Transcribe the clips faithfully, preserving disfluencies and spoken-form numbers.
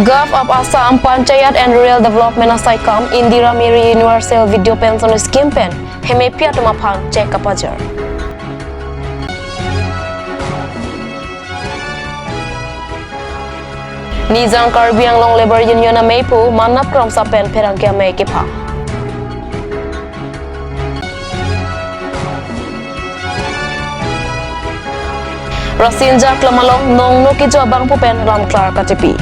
Govt of Assam Panchayat and Rural Development asaikam Indira Miri Universal Vidya Pension Scheme pen hemepi atum aphan cheque kapajir. Nijang Karbi Anglong Labour Union ameiphu Manap Kramsa pen pherangke amei kepha. Rasinja Klam along nongno kejo abangphu pen lamklar kachepi.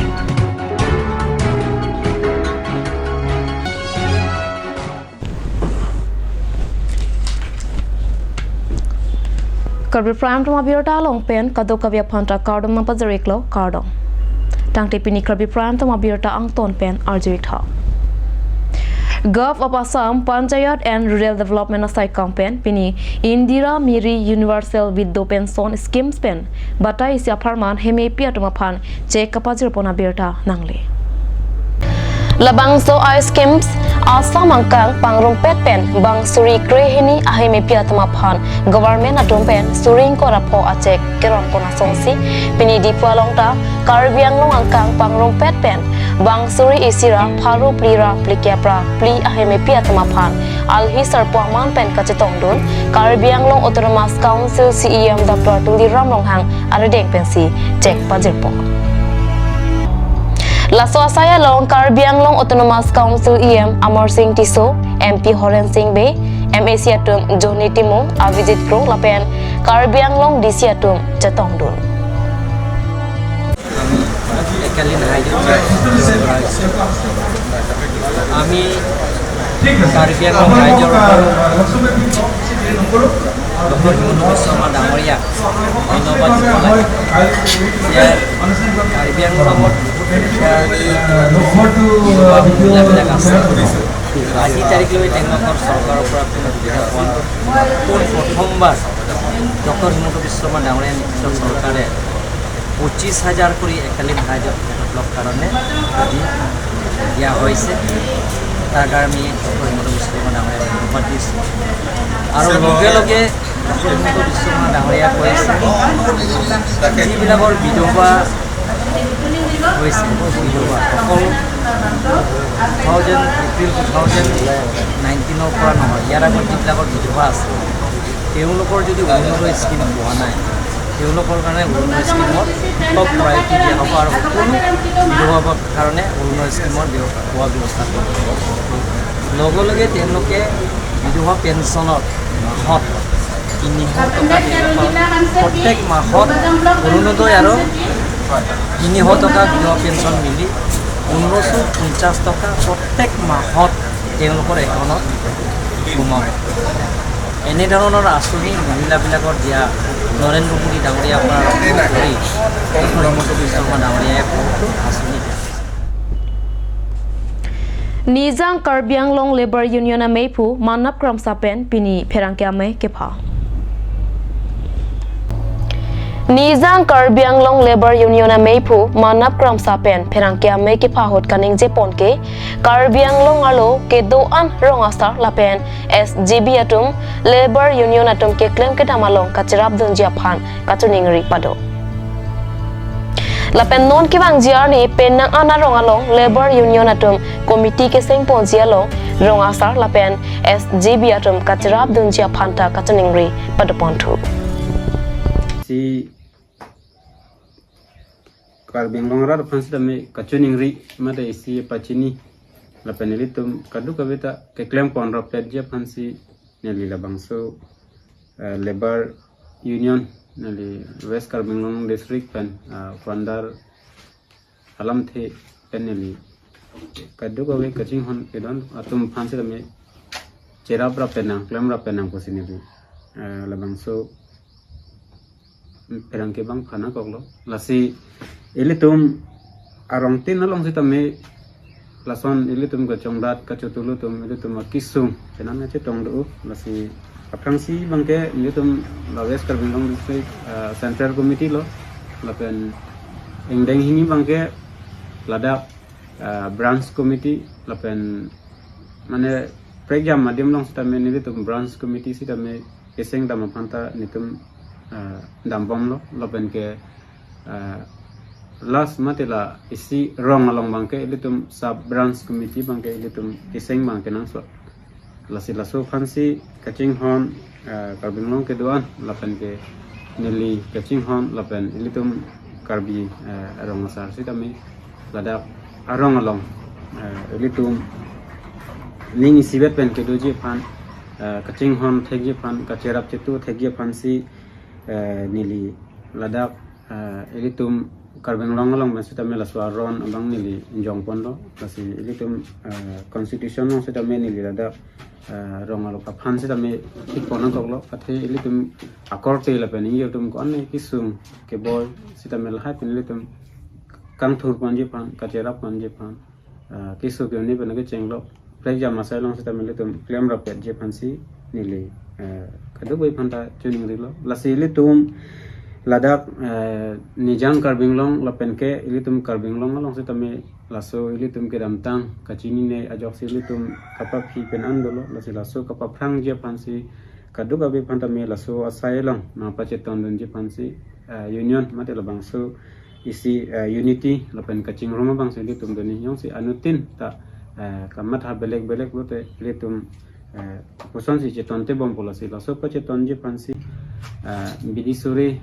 Karbi Prime Time abirta along pen kadokave aphan ta kardom nangpajir-iklo, kardom. Tangte pini Karbi Prime Time abirta angton pen arju-ik tha. Govt of Assam Panchayat and Rural Development asaikam pen pini Indira Miri Universal Vidya Pension Schemes pen batai isi apharman hemepi atum aphan cheque kapajirpon abirta nangle. Labangso a-schemes Assam angkang pangrumpet pen bang suri krehini ahemepi atum aphan government atum pen suri ingkoi ra pho a-cheque keronpon asonsi pini Diphu along ta Karbi Anglong angkang pangrumpet pen bang suri isi ra pharo phli ra phlikep ra phli ahemepi atum aphan alhi sarpo aman pen kachetongdun Karbi Anglong Autonomous Council C E M Doctor Tuliram Ronghang arideng pensi cheque pajirpon. Laso asai along Karbi Anglong Autonomous Council E M Amarsing Tisso, M P Horen Sing Bey, M A C atum Johnny Timung, Avijit Kro lapen Karbi Anglong D C atum chetongdun. আমি এককালীন হাইজত, আমি কাৰ্বি আংলং ৰাইজৰ ডক্টৰ হিমন্ত বিশ্ব শৰ্মা ডাঙৰীয়াক ধন্যবাদ দিব লাগে। যে কাৰ্বি আংলঙত যিবিলাক আছে, আজি তাৰিখলৈ তেওঁলোকৰ চৰকাৰৰ পৰা কোনো সুবিধা পোৱা নাই। পোন প্ৰথমবাৰ ডক্টৰ হিমন্ত বিশ্ব শৰ্মা ডাঙৰীয়া নেতৃত্বৰ চৰকাৰে পঁচিছ হাজাৰ কৰি এককালীন হাইজত ব্লক কাৰণে আজি দিয়া হৈছে। তাৰ কাৰণে আমি ডক্টৰ হিমন্ত বিশ্ব শৰ্মা ডাঙৰীয়াক ধন্যবাদ দিছোঁ। আৰু লগে লগে ডক্টৰ হিমন্ত বিশ্ব শৰ্মা ডাঙৰীয়াই কৈছে, যিবিলাকৰ বিধৱা হৈছে, বিধৱা অকল two thousand, April two thousand নাইনটিনৰ পৰা নহয়, ইয়াৰ আগত যিবিলাকৰ বিধৱা আছে, তেওঁলোকৰ যদি অৰুণোদয় স্কিম পোৱা নাই, তেওঁলোকৰ কাৰণে অৰুণোদয় স্কিমত টপ প্ৰায়ৰিটি দিয়া হ'ব আৰু সকলো বিধৱা কাৰণে অৰুণোদয় স্কিমত ব্যৱ-, পোৱা ব্যৱস্থা কৰিব। লগে লগে তেওঁলোকে বিধৱা পেঞ্চনত মাহত তিনিশ টকা তেওঁলোকৰ প্ৰত্যেক মাহত অৰুণোদয় আৰু তিনিশ টকা বিধৱা পেঞ্চন মিলি পোন্ধৰশ পঞ্চাছ টকা প্ৰত্যেক মাহত তেওঁলোকৰ একাউণ্টত সোমাব। এনেধৰণৰ আঁচনি মহিলাবিলাকক দিয়া নৰেন্দ্ৰ মোদী ডাঙৰীয়া পৰা আৰম্ভ কৰি ডক্টৰ হিমন্ত বিশ্ব শৰ্মা ডাঙৰীয়াই বহুতো আঁচনি দিয়া। Nijang Karbi Anglong Labour Union ameiphu Manap Kramsa pen pini pherangke amei kepha. Nijang Karbi Anglong Labour Union ameiphu Manap Kramsa pen pherangke amei kepha ahut kaningjepon ke Karbi Anglong arlo kedo-an rong asar lapen S G B atum Labour Union atum keklem kedam along kacherapdunji aphan kachiningri pado. Lapen non kevangji arni penang an arong along Labour Union atum committee kesengponji along rong asar lapen S G B atum kacherapdunji aphan ta kachiningri padoponthu. Si Karbi Anglong arat aphan sitame kachiningri mate isi pachini lapen ilitum kadokave ta keklempon rapetji aphansi neli labangso, eh, Labour Union neli West Karbi Anglong District pen, ah, founder alamthe pen neli kadokave kachinghon kedon atum aphan sitame cherap rap penang, klem rap penang pusi neli, eh, labangso pherangke abang aphan nangkoklo. Lasi ilitum arongtin along sitame lason ilitum kachongdat kachotulu atum ilitum akesung penang chetong do. Lasi aphrangsi abangke ilitum la West Karbi Anglong District, ah, Central Committee lo lapen ingdeng hini abangke ladak, ah, Branch Committee lapen mane prekjam adim along sitame nelitum Branch Committee sitame keseng dam aphan ta nelitum, ah, dambomlo lapen ke, ah, Last mate la isi rong along abangke ilitum sub branch committee abangke ilitum keseng abangke nangsot. Lasi laso aphansi kachinghon, eh, Karbi Anglong kedo-an lapen ke neli kachinghon lapen ilitum Karbi, eh, rong asar sitame ladak arong along, eh, ilitum ning isivet pen kedoji aphan, eh, kachinghon thekji aphan, kacherap chetu thekji aphansi, eh, neli ladak, eh, ilitum Karbi Anglong along pen sitame laso aron abang neli jongponlo, lasi ilitum, eh, constitution along sitame neli ladak, eh, rong along aphan sitame thikpon nangkoklo, athe ilitum akorte lapen ingjir atum ko-an kesung keboi sitame lahai pen ilitum kangthurponji aphan, kacherapponji aphan, ah, keso ke-un-e pen kechenglo. Plek jam asai along sitame ilitum klemrappetji aphansi neli, eh, kadokave aphanta choningrilo. Lasi ilitum ladak, eh, Nijang Karbi Anglong lapen ke ilitum Karbi Anglong along sitame laso ilitum kedamtang kachinine ajoksi ilitum kapaphi pen an dolo. Lasi laso kapaprangji aphansi kadokave aphanta me laso asai along nangpachetondunji aphansi, eh, union mate labangso isi, eh, unity lapen kachingrum abangsi ilitum doni, jongsi anuttin ta, eh, kamatha belek belek lote ilitum, eh, kosonsi cheton tebompo, lasi laso pachetonji aphansi, eh, bidi suri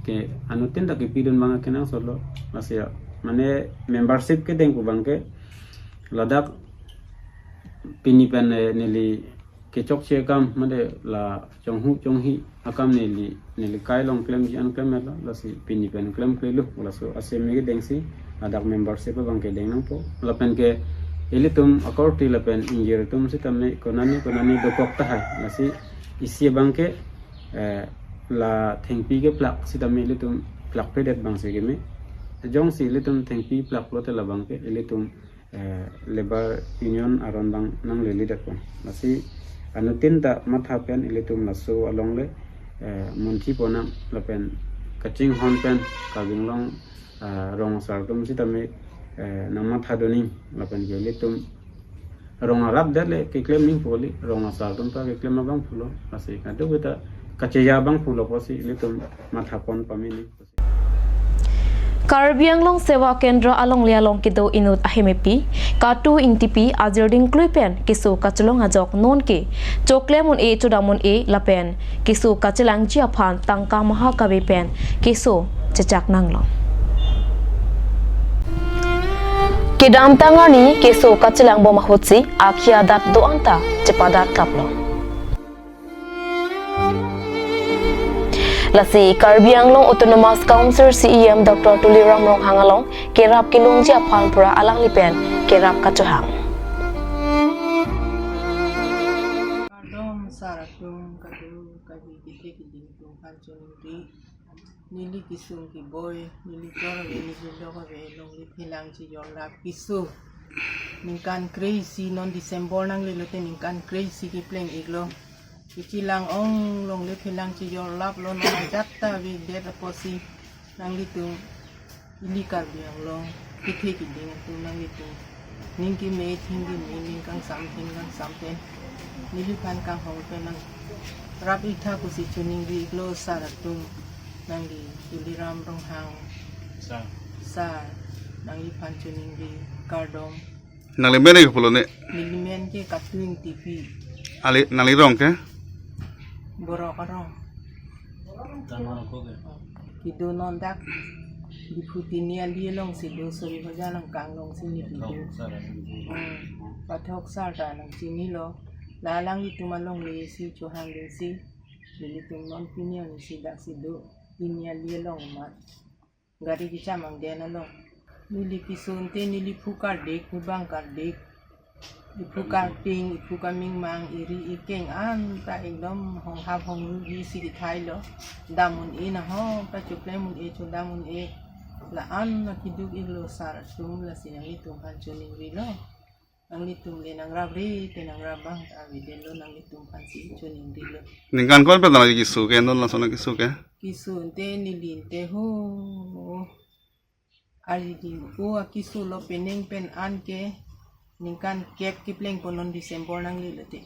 ke anuttin ta kepidun abang kenangsotlo, lasi mane membership kedeng pu abangke ladak pini pen, eh, neli kechokche akam mate la chonghu chonghi akam neli, neli kai along klemji an klemlo, lasi pini pen klemklelo, laso aseme kedengsi ladak membership abangke deng nangpo. Lapen ke ilitum akorte lapen ingjir atum sitame konane konane dokok tahai, lasi isi abangke, eh, la thengpi keplak sitame ilitum plakpredet abangsi keme. Jongsi ilitum thengpi plaklote labangke ilitum, eh, labour union aron abang nanglelidetpo. Lasi anuttin ta matha pen ilitum laso alongle, eh, munthi ponang lapen kachinghon pen Karbi Anglong, eh, rong asar atum sitame, eh, nangmathadun nang lapen ke ilitum rong arap det le keklem nangpo kali, rong asar atum ta keklem abangphulo, lasi kadokave ta kacheja abangphulo pusi ilitum mathapon pame nang. Karbi Anglong Seva Kendra alongle along kedo inut ahemepi Katu Ingtipi ajirding klui pen keso kachelong ajok nonke choklem un-e chodam un-e lapen keso kachelangji aphan tangka maha kave pen keso chechak nanglo. Kedamtang arni keso kachelang bom ahutsi akhei adat do-an ta chepadat kaplo. Lasi Karbi Anglong Autonomous Council C E M Doctor Tuliram Ronghang along kerap kelongji aphan pura alangli pen kerap kachohang. Kardom sar atum kadu kabi kethe keding atum aphan choningri. Neli kesung keboi, neli chor ave, neli lok ave, longle phelang chejorlap keso. Ningkan kre-isi non December nangle lote ningkan kre-isi kepleng iklo. Kechelang ong longle phelang chejorlaplo, non ajat ta avedet apotsi nanglitum ili Karbi Anglong kethe keding atum nanglitum ning keme, thing keme, ning kangsam, thing kangsam pen neliphan kanghong pen nangrap iktha pusi choningri iklo sar atum. Nangli Tuliram Ronghang. Sar. Sar, nangliphan choningri, kardom. Nangli men ke pulo ne? Neli men ke Katu Ingtipi. Ali, nangli rong ke? Borok arong. Kedo non dak Diphu tini ali alongsi do, Sori Hoja nangkang alongsi neli kedo. Hmm. Pathok sar ta nangchinilo. La alanglitum alonglesi chohangdunsi nelitum non pini arnisi daksi do. Tini ali along amat gari kechamangden along. Neli keso ante neli phu kardik, pu bang kardik. Iphu karping, iphu kamingmang, iri ikeng anta ekdom honghap hongruji si kethailo. Dam un-e nahong ta choklem un-e, chodam un-e. La-an akeduk iklo sar atum, lasi nanglitum aphan choningrilo. Nanglitum le nangrap re te nangrap abang ta avedetlo, nanglitum aphansi choningrilo. Ningkan ko-an pen nangli keso ke, non lason keso ke? Keso ante neli ante ho. Ariding o akeso lo, penang pen an ke ningkan kep keplengpo, non December nangle lote.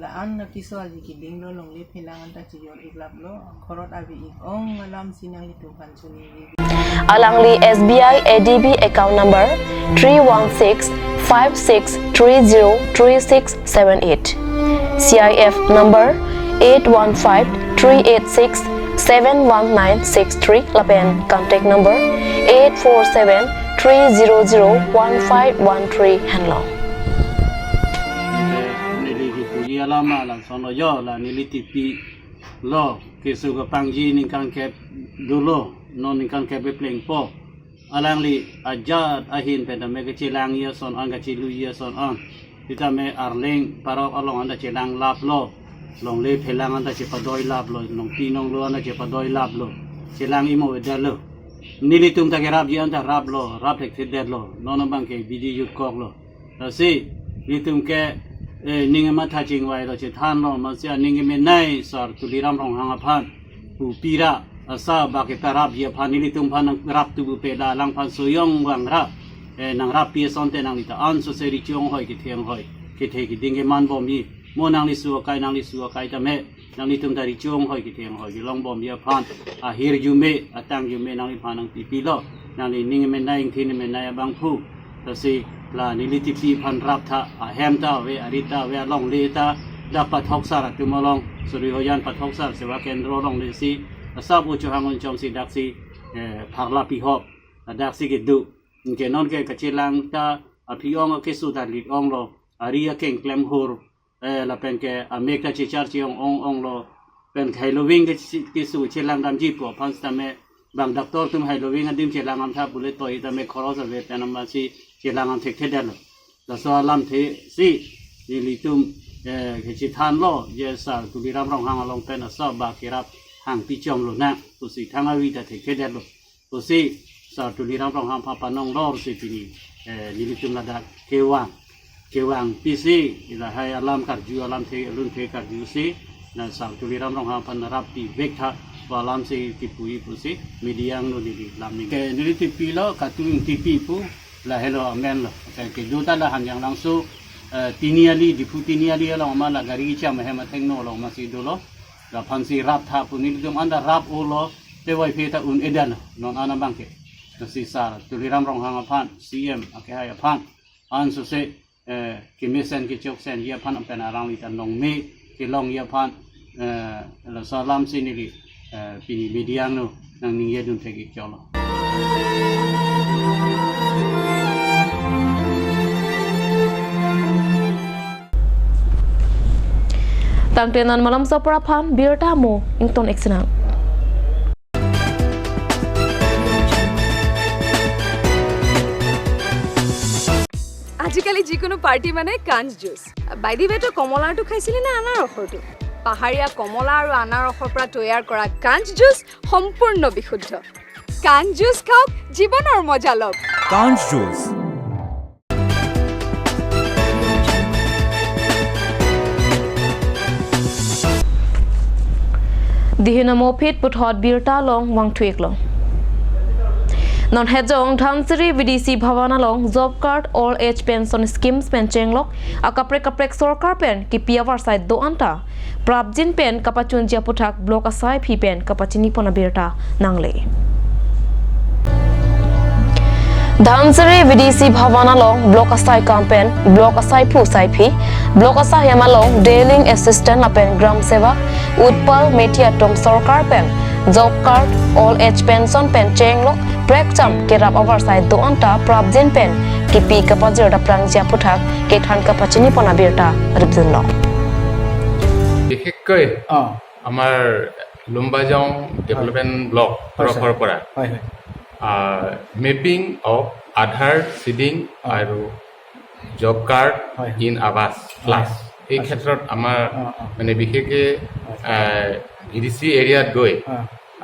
La-an naki so aji keding lo, longle phelang anta chejor ik lap lo, khorot ave ik ong alam si nanglitum aphan chini. Alangli S B I A D B account number three one six five six three zero three six seven eight, C I F number eight one five three eight six seven one nine six three lapen contact number eight four seven three zero zero one five one three henlo. Neli kipuji alam alam son lo jo, la neli tipi lo, keso kepangji ningkan kep dolo, non ningkan kep plengpo. Alangli ajat ahin pen tame kachelangji ason an, kacheluji ason an. Sitame Arleng parok along anta chelang lap lo, longle phelang anta chepadoi lap lo, nongpi nonglo anta chepadoi lap lo, chelang imo eda lo. Nelitum ta kerapji anta rap lo, rap thekthedet lo, non abang ke bidi jut kok lo. Lasi nelitum ke, eh, ning matha chingvai lo, chethan lo, masi aning kemenei Sar Tuliram Ronghang aphan pupi ra, asa bak keparapji aphan nelitum aphan nangrap tubu pe la alangphan sojong vangra, eh, nangrappi asonte nangli ta an sose richi onghoi kethe onghoi, kethe keding keman bomji, mo nangli su akai, nangli su akai tame, nanglitum ta richi onghoi kethe onghoi kelong bomji aphan ahirjume, atangjume nangliphan nangpipi lo, nangli ning kemenei, ingthin kemenei abangphu. Lasi la neli tipi aphan rap tha, ahem ta ave, arit ta ave, alongle ta dak Pathoksar atum along, Suri Hojan Pathoksar Seva Kendro alongle si, asap uchu hangun chom si daksi, eh, pharla pihop, daksi kedo. Anke non ke kachelang ta aphi ong akeso ta lit ong lo, ari akeng klem hur, eh, lapen ke amek ta chechar che-ong ong ong lo, pen khailoving ke si, keso chelang damji pu aphan sitame, bang doctor atum khailoving adim chelang damtha pule toi tame khoros ave pen amatsi chelang dam thekthedet lo. Laso alamthe si nelitum, eh, kechethan lo, je Sar Tuliram Ronghang along pen asa bak kerap hangpi chom lonang pusi thang avi ta thekthedet lo. Pusi Sar Tuliram Ronghang aphan panonglor si pini, eh, nelitum ladak kevang. Kevangpi si lahai alam karju, alamthe alunthe karju si, na Sar Tuliram Ronghang aphan rap tivek tha pu alam si kipuji pusi media angno neli lam ning. Ke neli tipi lo, katung tipi pu, lahelo amen lo. Ke kedo ta la Hanjanglangso, eh, Tiniali, Diphu Tiniali along ma la gari kicham ahem athengno along ma si dolo. Laphan si rap tha pu nelitum anta rap-o lo, te wai phe ta un-edet lo, non an abang ke. Lasi Sar Tuliram Ronghang aphan, C M akehai aphan, an sose, eh, kemesen kechoksenji aphan pen alangli ta nongme kelongji aphan, eh, laso alam si neli, eh, pini media angno nangningjedun thek-ik cholo. Tangte non malomso apor aphan birta mo ington-ik sinang. আজিকালি যিকোনো পাৰ্টি মানে কাঞ্চ juice. By the ৱে, তই কমলাৰটো খাইছিলি নে আনাৰসৰটো? পাহাৰীয়া কমলা আৰু আনাৰসৰ পৰা তৈয়াৰ কৰা কাঞ্চ জুচ সম্পূৰ্ণ বিশুদ্ধ। কাঞ্চ জুচ খাওক, জীৱনৰ মজা লওক। কাঞ্চ juice. Dihino mo aphi puthot birta along vangthu-ik lo. Non hejong Dhansiri V D C Bhavan along job card, old age pension schemes pen chenglok akaprek kaprek sorkar pen kipi avarsai do-an ta prapjin pen kapachunji aputhak block asaiphi pen kapachinipon abirta nangle. Dhansiri V D C Bhavan along block asai kam pen block asaiphu asaiphi, block asaihem along dealing assistant lapen gram sevak Utpal Methi atum sorkar pen job card, old age pension pen chenglok prekcham kerap avarsai do-an ta prapjin pen kipi kapajir daprangji aputhak kethan kapachinipon abirta ripdunlo. বিশেষকৈ অ। আমাৰ Lumbajong development block হয়, ছাৰ। তৰফৰ পৰা, হয়, হয়। আহ, mapping of আধাৰ চিডিং হয়। আৰু job card হয়, হয়। ইন আৱাস হয়, প্লাছ, হয়। এই আচ্ছা। ক্ষেত্ৰত আমাৰ অ, অ। মানে বিশেষকৈ, হয়। আহ, ভি ডি চি এৰিয়াত গৈ অ।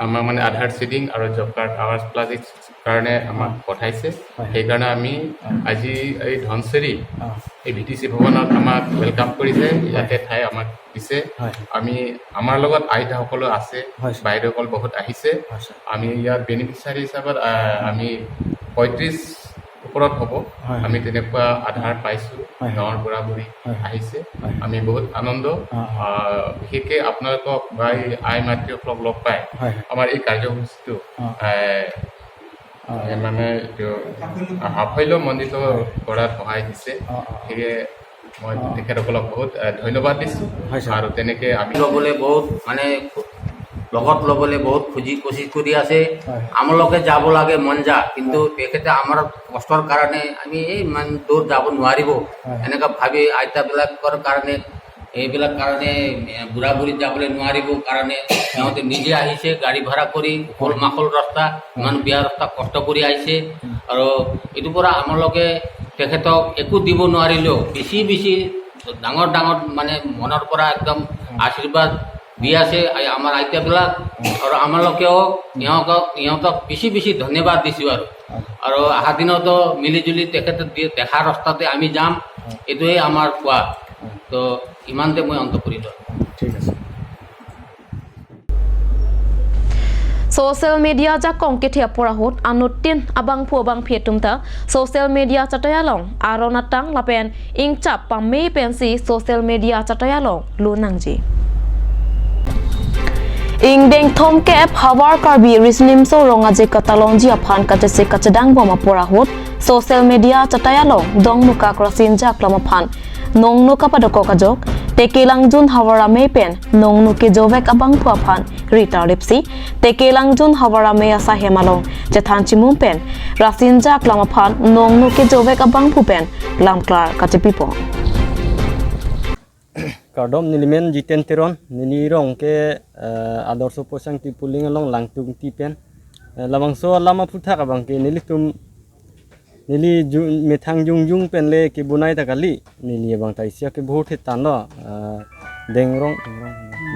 আমাৰ মানে আধাৰ চিডিং আৰু জব কাৰ্ড আৱাস প্লাছ এই কাৰণে আমাক অ। পঠাইছে। হয়, হয়। সেইকাৰণে আমি অ। আজি এই ধনচিৰি অ। এই ভি ডি চি ভৱনত আমাক ৱেলকাম কৰিছে, হয়। ইয়াতে ঠাই আমাক দিছে। হয়। আমি, আমাৰ লগত আইতাসকলো আছে, হয়, ছাৰ। বাইদেউসকল বহুত আহিছে। হয়, ছাৰ। আমি ইয়াৰ বেনিফিচিয়াৰী হিচাপত, আহ, আমি পঁয়ত্ৰিশ ওপৰত হ'ব। হয়, হয়। আমি তেনেকুৱা আধাৰ পাইছোঁ। হয়, হয়। গাঁৱৰ বুঢ়া বুঢ়ী হয়, হয়। আহিছে। হয়, হয়। আমি বহুত আনন্দ। অ, অ। আহ, বিশেষকৈ আপোনালোকক বা এই আই মাতৃসকলক লগ পাই হয়, হয়। আমাৰ এই কাৰ্যসূচীটো, অ। এ, অ। এ, মানে এইটো সাফল্যমণ্ডিত হয়। কৰাত সহায় হৈছে। অ, অ, অ। সেয়ে মই অ। তেখেতসকলক বহুত, এ, ধন্যবাদ দিছোঁ। হয়, ছাৰ। আৰু তেনেকে আমি ল'বলৈ বহুত মানে লগত ল'বলৈ বহুত খুজি কোচিছ কৰি আছে। হয়। আমালোকে যাব লাগে মন যায়, কিন্তু হয়। তেখেতে আমাৰ কষ্টৰ কাৰণে আমি এই ইমান দূৰ যাব নোৱাৰিব। হয়। এনেকা ভাবি আইতাবিলাকৰ কাৰণে, এইবিলাক কাৰণে, এ, বুঢ়া বুঢ়ীত যাবলৈ নোৱাৰিব কাৰণে সিহঁতে নিজে আহিছে, গাড়ী ভাড়া কৰি, হল হয়। মাখল ৰাস্তা, ইমান হয়। বেয়া ৰাস্তা কষ্ট কৰি আহিছে। উম। আৰু এইটো পৰা আমালোকে তেখেতক একো দিব নোৱাৰিলেও বেছি বেছি ডাঙৰ ডাঙৰ মানে মনৰ পৰা একদম হয়। আশীৰ্বাদ দি আছে আই-, আমাৰ আইতাবিলাক। হয়। আৰু আমালোকেও সিহঁতক, সিহঁতক বেছি বেছি ধন্যবাদ দিছোঁ আৰু। হয়। আৰু অহা দিনতো মিলি জুলি তেখেতে দি-, দেখা ৰাস্তাতে আমি যাম, হয়। এইটোৱে আমাৰ কোৱা। হয়। তো ইমানতে মই অন্ত কৰিলোঁ। ঠিক আছে। Social media jakong kethe apor ahut anuttin abangphu abangphi atum ta social media chatai along aron atang lapen ingchap pame pensi social media chatai along lo nangji. Ingdeng thomkep havar Karbi Riso Nimso Rong Aje katalongji aphan kachesik kachedang bom apor ahut social media chatai along Dongnukak Rasinja Aklam aphan nongno kapadokok ajok, teke langjun havar amei pen nongno kejovek abangphu aphan ri tarlipsi, teke langjun havar amei asahem along chethan chimum pen Rasinja Aklam aphan nongno kejovek abangphu pen lamklar kachepipo. Kardom, neli men Jiten Teron, neli rong ke, eh, Adorsho Poisang Tipuling along Langtungti pen. Eh, labangso alam aphuthak abang ke nelitum, neli ju-, methang jongjong pen le kebonai ta kali, neli abang ta isi akebhur thetan lo, eh, dengrong,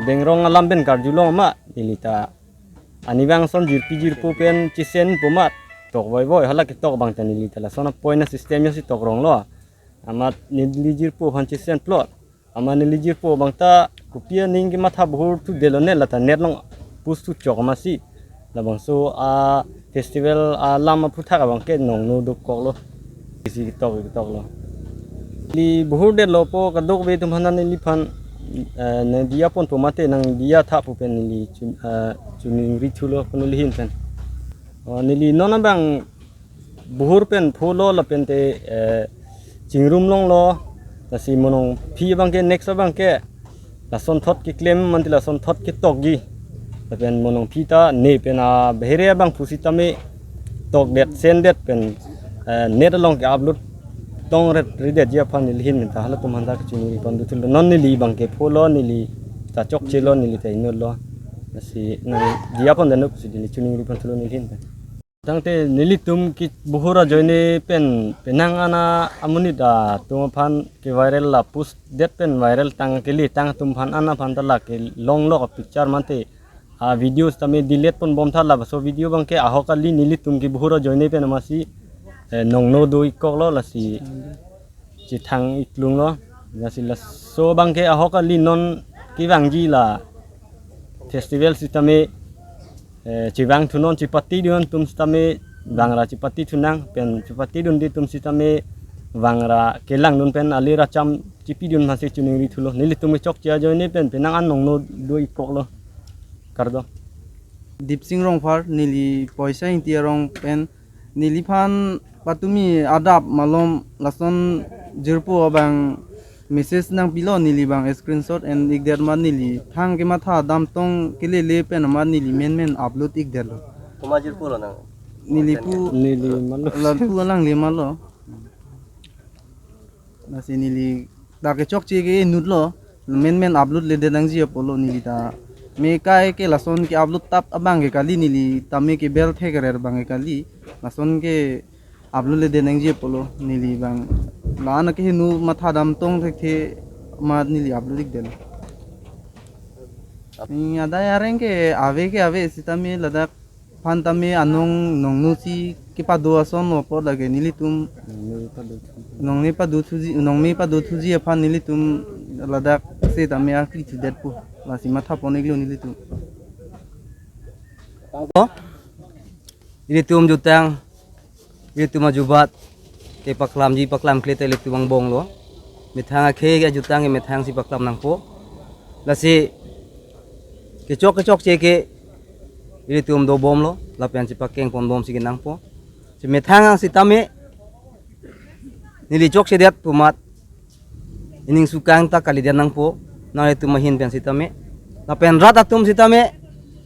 dengrong alam pen karjulong ma, neli ta ani bang ason jirpi jirpo pen chesen po ma, tok voi voi, hala ketok abang ta neli ta lason apoint asystem si tok rong lo. Amat neli jirpo aphan chesen plot. Amat neli jirpo abang ta kopi aning kematha bhur thu delo ne lata net along post thu chok amatsi. Labangso a festival alam aphuthak abang ke nongno dokok lo. Isi ketok ketok lo. Neli bhur det lo po kadokave atum aphan neliphan, eh, nang diya ponpo mate nang diya tha pu pen neli chun-, eh, choningri thulo ko neli ahin pen. Oh, neli non abang bhur pen pho lo lapen te, eh, chingrum longlo, lasi monong phi abang ke next abang ke lason thot keklem mante lason thot ketokji. Lapen monong phi ta ne pen abhere abangphu sitame tokdet sendet pen, eh, net along ke-upload tongret ridetji aphan neli ahin ta halatum aphan ta kachiningri pon dothulo. Non neli abang ke pho lo, neli ta chokche lo, neli ta inut lo. Lasi nang diya pon danu pusi neli chiningri pon thulo neli ahin ta. Tangte nelitum ke bhur ajoine pen penang an amonit atum aphan ke viral la post det pen viral tang kele tang atum aphan an aphan ta la kelong lo picture mante a videos tame delete pon bom tha, labangso video abang ke ahok kali, nelitum ke bhur ajoine pen amatsi, eh, nongno do-ik kok lo lasi chethang iklung lo. Lasi laso abang ke ahok kali non kevangji la festival sitame, eh, chevang thunon chepatidun atum sitame vangra chepati thunang pen chepatidunde atum sitame vangra kelang dun pen ale racham chepidun masi chiningri thulo. Nelitum chokche ajoine pen penang an nongno do-ik kok lo. Kardom. Dipsing Rongphar, neli Poisa Ingti arong pen, neliphan patumi adap malom lason jirpo abang message nangpilo, neli abang screenshot en-ik det amat neli thang kematha damtong kelele pen amat neli menmen upload-ik detlo. Komat jirpo lo nang? Neli pu, neli malo. La pu alangli malo. Lasi neli dak kechokche ke inut lo, menmen upload ledet nangji apotlo neli ta. Me kai ke lason ke-upload tap abang ke kali, neli tame ke bel thek rer abang ke kali. Lason ke-upload ledet nangji apotlo neli abang. La-an ke henu matha damtong thekthe amat neli upload-ik detlo. Ning adai areng ke ave ke ave sitame ladak aphan tame anong nongno si kepado ason lo apot lake nelitum. Nongme pado thuji. Nongme pado thuji, nongme pado thuji aphan nelitum ladak setame akri thudetpo. Lasi matha pon-iklo nelitum. Nelitum jutang, nelitum ajubat, kepaklamji paklamkle ta ilitum angbong lo. Methang akhei ajutang ke methang si paklam nangpo. Lasi kechok kechokche ke ilitum dobom lo, lapen si pakeng ponbom si kenangpo. Si methang ang sitame neli chokchedet pu amat ining sukang ta kalidet nangpo, nanglitum ahin pen sitame. Lapen rat atum sitame,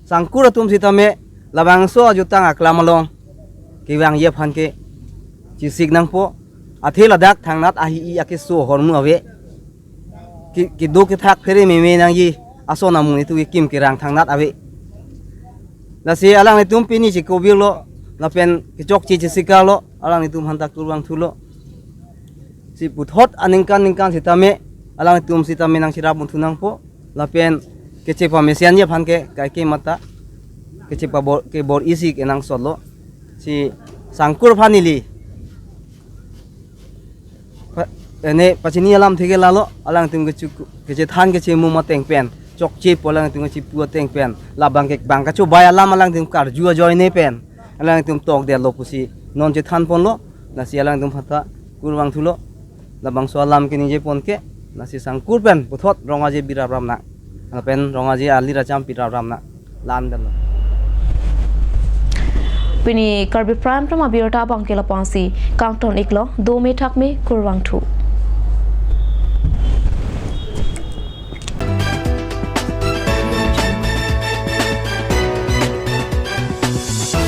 sangkur atum sitame, labangso ajutang aklam along kevangji aphan ke chesik nangpo. Athe ladak thangnat ahi-i akeso ahormu ave. Ke, kedo kethak phere meme nangji ason amonit atum kekim kerang thangnat ave. Lasi alanglitum pini chekobir lo, lapen kechokche chesikar lo, alanglitum aphanta kurvangthu lo. Si puthot aningkan ningkan sitame, alanglitum sitame nangcherap munthu nangpo, lapen kechepamesenji aphan ke kaike mata, kechepabor, kebor-isi kenangsot lo. Si sangkur aphan neli pa-, ene pachini alamthe ke lalo, alangtum kechu-, kechethan kechemum ateng pen, chokche pu alangtum kechepu ateng pen, labang ke bang kachobai alam alangtum karju ajoine pen, alangtum tokdetlo pusi non chethan ponlo. Lasi alangtum aphanta kurvangthu lo. Labangso alam keningje pon ke, lasi sangkur pen puthot Rong Aje birap rap nang, lapen Rong Aje alir acham pirap rap nang, la-an damlo. Pini Karbi Prime Time abirta abang ke lapu-an si kangton iklo, dome thakme, kurvangthu.